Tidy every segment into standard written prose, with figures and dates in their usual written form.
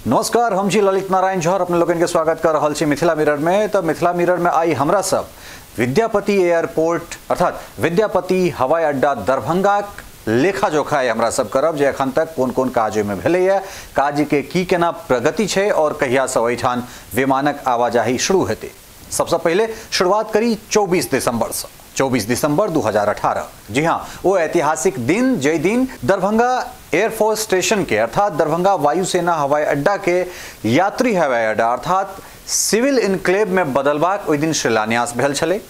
नमस्कार, हम छी ललित नारायण झा, अपने लोगन के स्वागत कर रहल छी मिथिला मिरर में। तो मिथिला मिरर में आई हमरा सब विद्यापति एयरपोर्ट अर्थात विद्यापति हवाई अड्डा दरभंगा लेखा जोखा हमरा सब करब जे अखन तक कोन कोन काज में भेलैया, काज के की केना प्रगति छै और कहिया से ओहिठाम विमानक आवाजाही शुरू हेतै। सबसे पहले शुरुआत करी 24 दिसंबर से। 24 दिसंबर 2018, जी हाँ, वो ऐतिहासिक दिन जय दिन दरभंगा एयरफोर्स स्टेशन के अर्थात दरभंगा वायुसेना हवाई अड्डा के यात्री हवाई अड्डा अर्थात सिविल इनक्लेव में बदलबाक ओहि दिन शिलान्यास भेल छलै।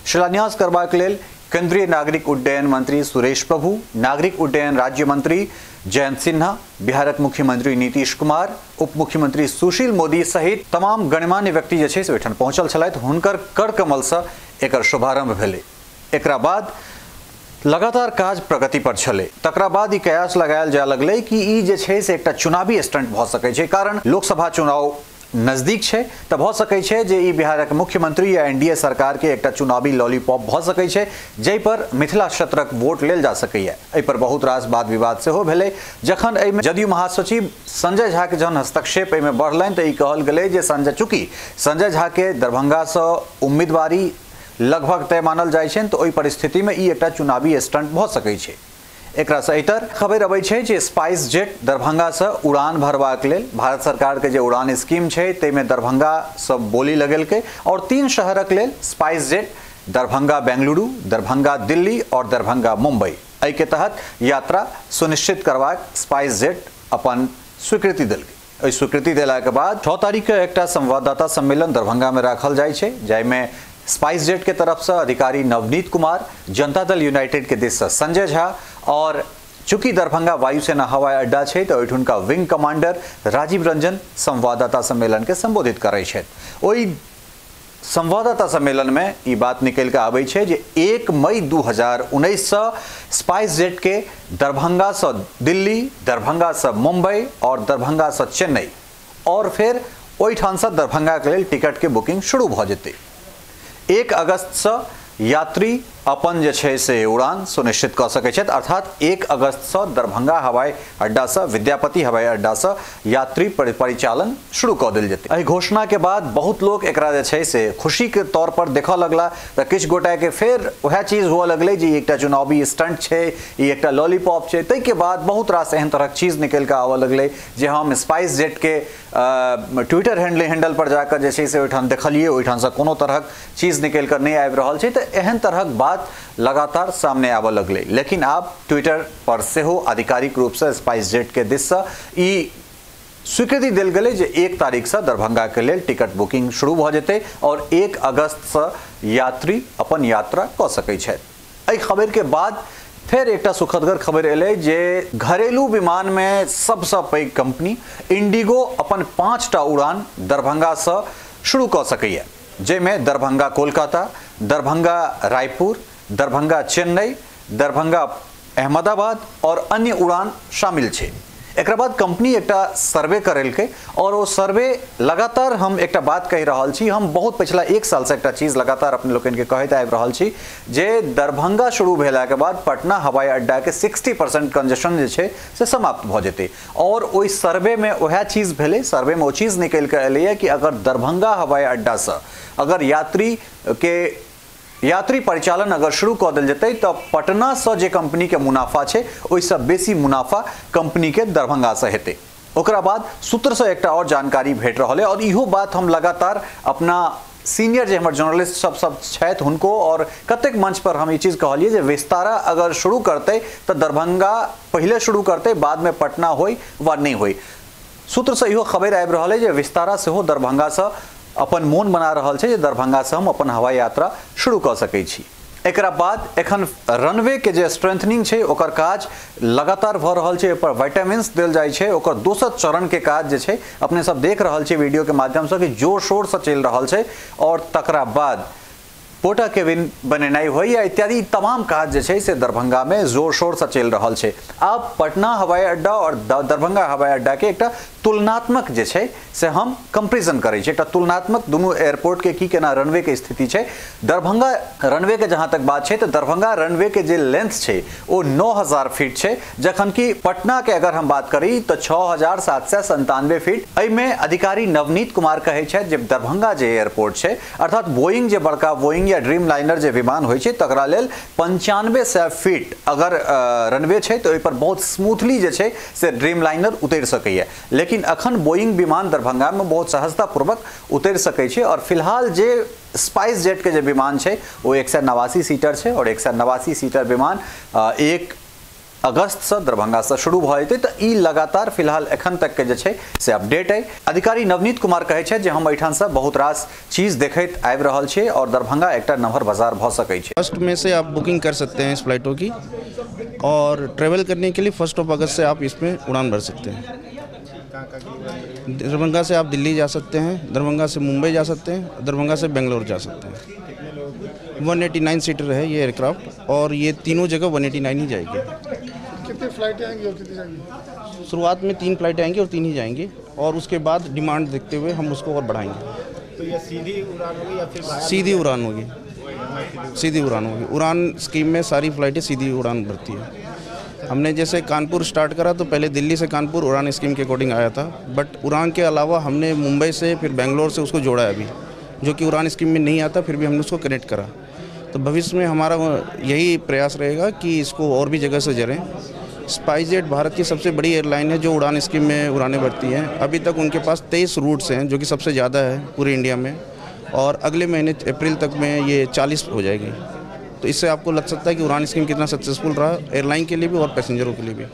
शिलान्यास करबाक लेल केंद्रीय नागरिक उड्डयन मंत्री सुरेश प्रभु, नागरिक उड्डयन राज्य मंत्री जयंत सिन्हा, बिहारक मुख्यमंत्री नीतीश कुमार, उप मुख्यमंत्री सुशील मोदी सहित तमाम गणमान्य व्यक्ति जे छै से ओहिठाम पहुंचल छलथि। हुनकर कर कमल से एकर शुभारंभ भेलै। एकरा बाद लगातार काज प्रगति पर छलै। तकरा बाद ई कयास लगायल जाय लगलै कि ई जे छै से एकटा चुनावी स्टंट भऽ सकै छै, कारण लोकसभा चुनाव नजदीक छै तऽ भऽ सकै छै जे ई बिहारक मुख्यमंत्री या एनडीए सरकार के एकटा चुनावी लॉलीपॉप भऽ सकै छै जाहि पर मिथिला क्षेत्रक वोट लेल जा सकैए। एहि पर बहुत रास वाद विवाद सेहो भेलै। जखन एहिमे जदयू महासचिव संजय झा के जहन हस्तक्षेप एहिमे बढ़लनि तऽ ई कहल गेलै जे चूँकि संजय झा के दरभंगासँ उम्मीदवारी लगभग तय मानल जाइ छै तऽ ओहि परिस्थितिमे ई एकटा चुनावी स्टंट भऽ सकै छै। एकरा से इतर खबर अबै छै जे स्पाइस जेट दरभंगा से उड़ान भरबाक लेल भारत सरकार के जे उड़ान स्कीम छै ताहिमे दरभंगा से बोली लगेलकै और 3 शहरक लेल स्पाइस जेट दरभंगा बेंगलुरु, दरभंगा दिल्ली और दरभंगा मुंबई एहि के तहत यात्रा सुनिश्चित करबाक स्पाइस जेट अपन स्वीकृति देलकै। एहि स्वीकृति देलाके बाद 6 तारीख के एकटा संवाददाता सम्मेलन दरभंगा में राखल जाइ छै जाहिमे स्पाइस जेट के तरफ से अधिकारी नवनीत कुमार, जनता दल यूनाइटेड के दिस से संजय झा और चूंकि दरभंगा वायुसेना हवाई अड्डा छै तो ओहिठुनका विंग कमांडर राजीव रंजन संवाददाता सम्मेलन के संबोधित करै छथि। ओहि संवाददाता सम्मेलन में ई बात निकलि कऽ आबै छै जे 1 मई 2019 से स्पाइस जेट के दरभंगा से दिल्ली, दरभंगा से मुंबई और दरभंगा से चेन्नई और फिर ओहिठाम से दरभंगा के लेल टिकट के बुकिंग शुरू भऽ जेतै। 1 अगस्त से यात्री अपन जे छै से उड़ान सुनिश्चित कऽ सकै छथि, अर्थात 1 अगस्त से दरभंगा हवाई अड्डा से विद्यापति हवाई अड्डा से यात्री परिचालन शुरू कऽ देल जेतै। एहि घोषणा के बाद बहुत लोग एकरा जे छै से खुशी के तौर पर देखऽ लगला तऽ किछु गोटा के फेर वएह चीज हुअ लगलै जे एकटा चुनावी स्टंट छै, ई एकटा लॉलीपॉप छै। ताहिके बाद बहुत रास एहन तरहक चीज निकलि कऽ आबऽ लगलै जे हम स्पाइस जेट के ट्विटर हैंडल पर जाकऽ जे छै से ओहिठाम देखलियै, ओहिठामसँ कोनो तरहक चीज निकलि कऽ नहि आबि रहल छै। तऽ एहन तरहक बात लगातार सामने आबऽ लगलै। लेकिन आब ट्विटर पर सेहो आधिकारिक रूपसँ स्पाइस जेट के दिससँ ई स्वीकृति देल गेलै जे 1 तारीखसँ दरभंगा के लेल टिकट बुकिंग शुरू भऽ जेतै और 1 अगस्तसँ यात्री अपन यात्रा कऽ सकै छथि। एहि खबरिके बाद फेर एकटा सुखदगर खबर एलै जे घरेलू विमान में सबसँ पैघ कंपनी इंडिगो अपन 5टा उड़ान दरभंगासँ शुरू कऽ सकैए, जाहिमे दरभंगा कोलकाता, दरभंगा रायपुर, दरभंगा चेन्नई, दरभंगा अहमदाबाद और अन्य उड़ान शामिल छै। एकरा बाद कंपनी एकटा सर्वे करेलकै और ओ सर्वे लगातार हम एकटा बात कहि रहल छी, हम बहुत पिछला 1 साल से एकटा चीज लगातार अपने लोकनि के कहैत आबि रहल छी जे दरभंगा शुरू भेलाके बाद पटना हवाई अड्डा के 60% कंजेशन जे छै से समाप्त भऽ जेतै। और ओहि सर्वे में वएह चीज भेलै, सर्वे में ओ चीज निकलि कऽ एलैए कि अगर दरभंगा हवाई अड्डा से अगर यात्री परिचालन अगर शुरू कऽ देल जेतै तऽ पटना से जे कंपनी के मुनाफा छै ओहिसँ बेसी मुनाफा कंपनी के दरभंगा से हेतै। ओकरा बाद सूत्र से एकटा और जानकारी भेट रहल है और इहो बात हम लगातार अपना सीनियर जे हमर जर्नलिस्ट सब सब छथि हुनको और कतेक मंच पर हम ई चीज कहलियै जे विस्तारा अगर शुरू करतै तऽ दरभंगा पहिले शुरू करतै, बाद में पटना होय वा नहि होय। सूत्र से इहो खबर आबि रहल है जे विस्तारा सेहो दरभंगा से अपन मोन बना रहल छै जे दरभंगा से हम अपन हवाई यात्रा शुरू कऽ सकै छी। एकरा बाद एखन रनवे के जे स्ट्रेंथनिंग छै ओकर काज लगातार भऽ रहल छै, ओहिपर वाइटामिन्स देल जाइ छै। ओकर दोसर चरण के काज जे छै अपने सब देख रहल छी वीडियो के माध्यमसँ कि जोर शोरसँ चलि रहल छै और तकरा बाद पोटा केबिन बनेनाइ होइया इत्यादि तमाम काज जे छै से दरभंगा में जोर शोर से चलि रहल छै। आब पटना हवाई अड्डा और दरभंगा हवाई अड्डा के एकटा तुलनात्मक जे छै से हम कंपेरिजन करै छी, एकटा तुलनात्मक दुनू एयरपोर्ट के की केना रनवे के स्थिति छै। दरभंगा रनवे के जहां तक बात छै तऽ दरभंगा रनवे के जे लेंथ छै ओ 9000 फीट छै, जखन कि पटना के अगर हम बात करी तऽ 6797 फीट। एहिमे अधिकारी नवनीत कुमार कहै छथि जे दरभंगा जे एयरपोर्ट छै अर्थात बोइंग जे बड़का बोइंग या ड्रीम लाइनर जे विमान होइ छै तकरा लेल 9500 फीट अगर रनवे छै तऽ ओहि पर बहुत स्मूथली जे छै से ड्रीम लाइनर उतरि सकैए। लेकिन अखन बोइंग विमान दरभंगा में बहुत सहजतापूर्वक उतरि सकै छै। और फिलहाल जे स्पाइस जेट के जे विमान छै ओ 189 सीटर छै और 189 सीटर विमान 1 अगस्त से दरभंगा से शुरू भऽ जेतै। तऽ ई लगातार फिलहाल एखन तक के जे छै से अपडेट अइ। अधिकारी नवनीत कुमार कहै छथि जे हम एहिठाम से बहुत रास चीज देखैत आबि रहल छी और दरभंगा एकटा नमहर बाजार भऽ सकै छै। फर्स्ट में से आप बुकिंग कर सकते हैं इस फ्लाइटों की और ट्रेवल करने के लिए 1 अगस्त से आप इसमें उड़ान भर सकते हैं। दरभंगा से आप दिल्ली जा सकते हैं, दरभंगा से मुंबई जा सकते हैं, दरभंगा से बेंगलोर जा सकते हैं। 189 सीटर है ये एयरक्राफ्ट और ये तीनों जगह 189 ही जाएगी। कितनी फ्लाइटें आएंगी और कितनी जाएंगी? शुरुआत में 3 फ्लाइटें आएंगी और 3 ही जाएंगी और उसके बाद डिमांड देखते हुए हम उसको और बढ़ाएंगे। तो ये सीधी उड़ान होगी या फिर सीधी उड़ान होगी? सीधी उड़ान होगी। उड़ान स्कीम में सारी फ्लाइटें सीधी उड़ान भरती है। हमने जैसे कानपुर स्टार्ट करा तो पहले दिल्ली से कानपुर उड़ान स्कीम के अकॉर्डिंग आया था, बट उड़ान के अलावा हमने मुंबई से फिर बेंगलोर से उसको जोड़ा है अभी, जो कि उड़ान स्कीम में नहीं आता, फिर भी हमने उसको कनेक्ट करा। तो भविष्य में हमारा यही प्रयास रहेगा कि इसको और भी जगह से जड़ें। स्पाइस जेट भारत की सबसे बड़ी एयरलाइन है जो उड़ान स्कीम में उड़ानें भरती हैं। अभी तक उनके पास 23 रूट्स हैं जो कि सबसे ज़्यादा है पूरे इंडिया में, और अगले महीने अप्रैल तक में ये 40 हो जाएगी। तो इससे आपको लग सकता है कि उड़ान स्कीम कितना सक्सेसफुल रहा एयरलाइन के लिए भी और पैसेंजरों के लिए भी।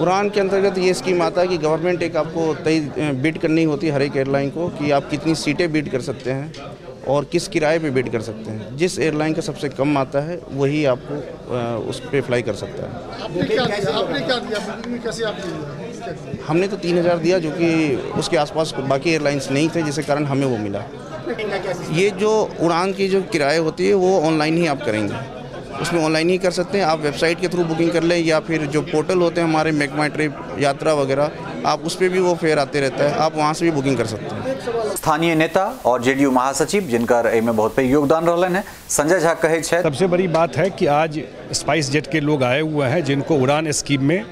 उड़ान के अंतर्गत ये स्कीम आता है कि गवर्नमेंट एक आपको तय बिड करनी होती है हर एक एयरलाइन को कि आप कितनी सीटें बिड कर सकते हैं और किस किराए पे बिड कर सकते हैं। जिस एयरलाइन का सबसे कम आता है वही आपको उस पर फ्लाई कर सकता है। आपने क्या दिया? बुकिंग में कैसे आपने? हमने तो 3000 दिया, जो कि उसके आसपास बाकी एयरलाइंस नहीं थे, जिसके कारण हमें वो मिला। ये जो उड़ान की जो किराए होती है वो ऑनलाइन ही आप करेंगे, उसमें ऑनलाइन ही कर सकते हैं। आप वेबसाइट के थ्रू बुकिंग कर लें या फिर जो पोर्टल होते हैं हमारे मेक माई ट्रिप, यात्रा वगैरह, आप उस पर भी वो फेयर आते रहता है, आप वहाँ से भी बुकिंग कर सकते हैं। स्थानीय नेता और जेडीयू महासचिव जिनकर एहिमे बहुत पैघ योगदान रहलनि हैं, संजय झा कहै छथि, सबसे बड़ी बात है कि आज स्पाइस जेट के लोग आए हुए हैं जिनको उड़ान स्कीम में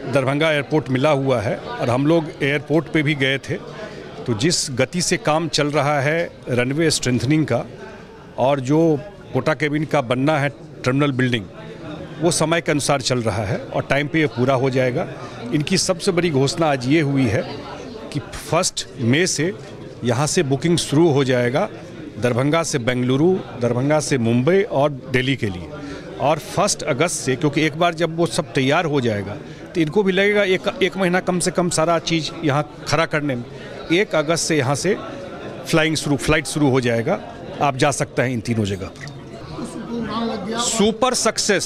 दरभंगा एयरपोर्ट मिला हुआ है और हम लोग एयरपोर्ट पर भी गए थे। तो जिस गति से काम चल रहा है रनवे स्ट्रेंथनिंग का और जो पोटा केबिन का बनना है टर्मिनल बिल्डिंग, वो समय के अनुसार चल रहा है और टाइम पे ये पूरा हो जाएगा। इनकी सबसे बड़ी घोषणा आज ये हुई है कि 1 मई से यहाँ से बुकिंग शुरू हो जाएगा दरभंगा से बेंगलुरु, दरभंगा से मुंबई और दिल्ली के लिए। और 1 अगस्त से, क्योंकि एक बार जब वो सब तैयार हो जाएगा तो इनको भी लगेगा एक महीना कम से कम सारा चीज़ यहाँ खड़ा करने में। 1 अगस्त से यहाँ से फ्लाइट शुरू हो जाएगा, आप जा सकते हैं इन तीनों जगह पर। Super success,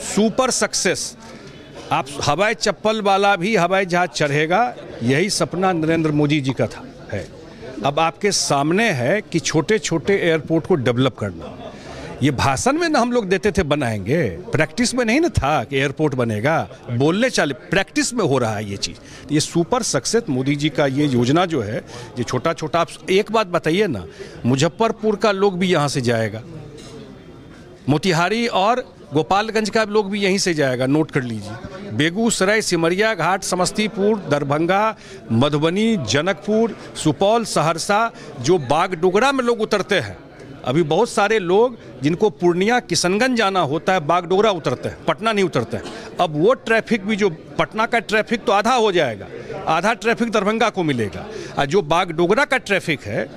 super success. आप हवाई चप्पल वाला भी हवाई जहाज चढ़ेगा, यही सपना नरेंद्र मोदी जी का था है। अब आपके सामने है कि छोटे छोटे एयरपोर्ट को डेवलप करना। ये भाषण में ना हम लोग देते थे बनाएंगे, प्रैक्टिस में नहीं ना था कि एयरपोर्ट बनेगा, बोलने चले, प्रैक्टिस में हो रहा है ये चीज़। ये सुपर सक्सेस मोदी जी का ये योजना जो है, ये छोटा छोटा। आप एक बात बताइए ना, मुजफ्फरपुर का लोग भी यहाँ से जाएगा, मोतिहारी और गोपालगंज का लोग भी यहीं से जाएगा, नोट कर लीजिए। बेगूसराय, सिमरिया घाट, समस्तीपुर, दरभंगा, मधुबनी, जनकपुर, सुपौल, सहरसा, जो बागडोगरा में लोग उतरते हैं, अभी बहुत सारे लोग जिनको पूर्णिया, किशनगंज जाना होता है, बागडोगरा उतरते हैं, पटना नहीं उतरते हैं। अब वो ट्रैफिक भी, जो पटना का ट्रैफिक तो आधा हो जाएगा, आधा ट्रैफिक दरभंगा को मिलेगा, और जो बागडोगरा का ट्रैफिक है,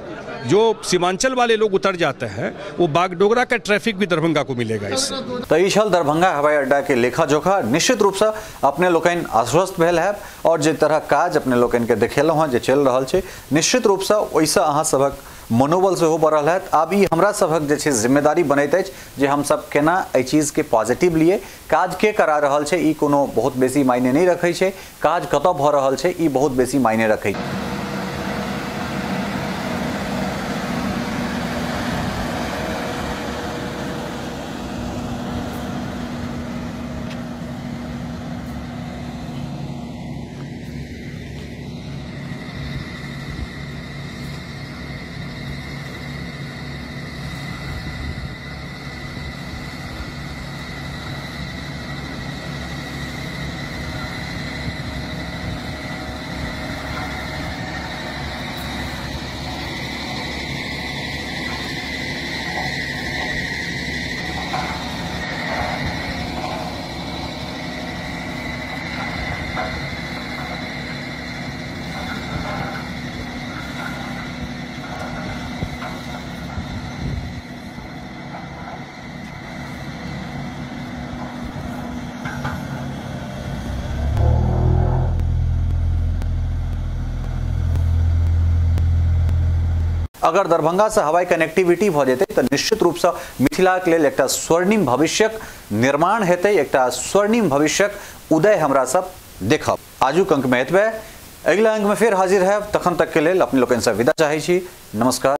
जो सीमांचल वाले लोग उतर जाते हैं, वो बागडोगरा का ट्रैफिक भी दरभंगा को मिलेगा इससे। तो ई छल दरभंगा हवाई अड्डा के लेखा जोखा। निश्चित रूप से अपने लोकनि आश्वस्त भेल है और जे तरह काज अपने लोकनि के देखेलहुँ हँ जे चलि रहल छै, निश्चित रूप से ओहिसँ अहाँ सभक मनोबल सेहो बढ़ल हैत। आब ई हमरा सभक जे छै जिम्मेदारी बनैत अछि जे हमसब केना एहि चीजके पॉजिटिव लिए। काज के करा रहल छै ई कोनो बहुत बेसी मायने नहि रखै छै, काज कतऽ भऽ रहल छै ई बहुत बेसी मायने रखै छै। अगर दरभंगासँ हवाई कनेक्टिविटी भऽ जेतै तऽ निश्चित रूपसँ मिथिलाके लेल एकटा स्वर्णिम भविष्यक निर्माण हेतै, एकटा स्वर्णिम भविष्यक उदय हमरा सब देखब। आजुक अंकमे एतबे, अगिला अंकमे फेर हाजिर हैब, तखन तकके लेल अपने लोकनिसँ विदा चाहै छी। नमस्कार।